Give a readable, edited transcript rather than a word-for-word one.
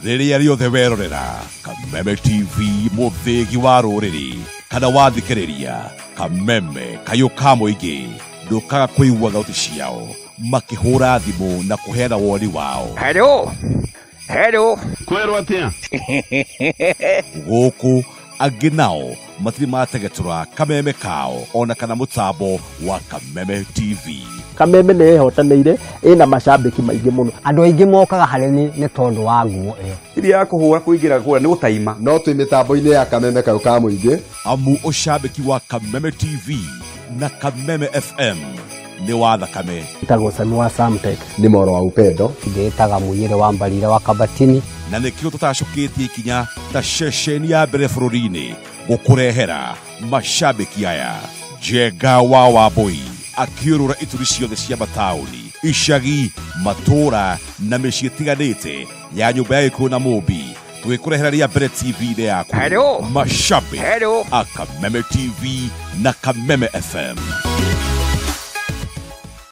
Rĩrĩa rĩothe werorera Kameme TV, mũthĩgi wa rũrĩrĩ, kana wathikĩrĩria Kameme kayũ ka mũingĩ, ndũkaga kũigua thauti ciao makĩhũra thimũ na kũheana woni wao. Hello. Hello. Kwerwo atĩa? Gũkũ angĩ nao matirĩ mategetũra kameme kao ona kana mũtambo wa Kameme TV. Kameme nĩ ĩhotanĩire, ĩna macambĩki maingĩ mũno. Andũ aingĩ mokaga harĩ ni nĩ tondũ wa nguo ĩyo. Iria ya kũhũra kũingĩra kũrĩa nĩ gũtaima. No twĩ mĩtambo-inĩ ya Kameme kayũ ka mũingĩ. Amu ũcambĩki wa Kameme TV na Kameme FM nĩ wa thakame. Ĩtagwo Sami wa Samtech. Nĩ moro wa upendo. Ndĩĩtaga Mũnyĩrĩ wa Mbarire wa Kabatini. Na nĩkĩo tũtacũkĩtie ikinya ta ceceni ya mbere bũrũri-inĩ gũkũrehera macambĩki aya. Njenga wa Wambũi akĩũrũra ituri ciothe cia mataũni, icagi, matũũra na mĩciĩ ĩtiganĩte ya nyũmba ya Gĩkũyũ na Mũmbi, tũgĩkũrehera rĩa mbere TV-inĩ yaku. Hello. Macambĩki Hello. a Kameme TV na Kameme FM.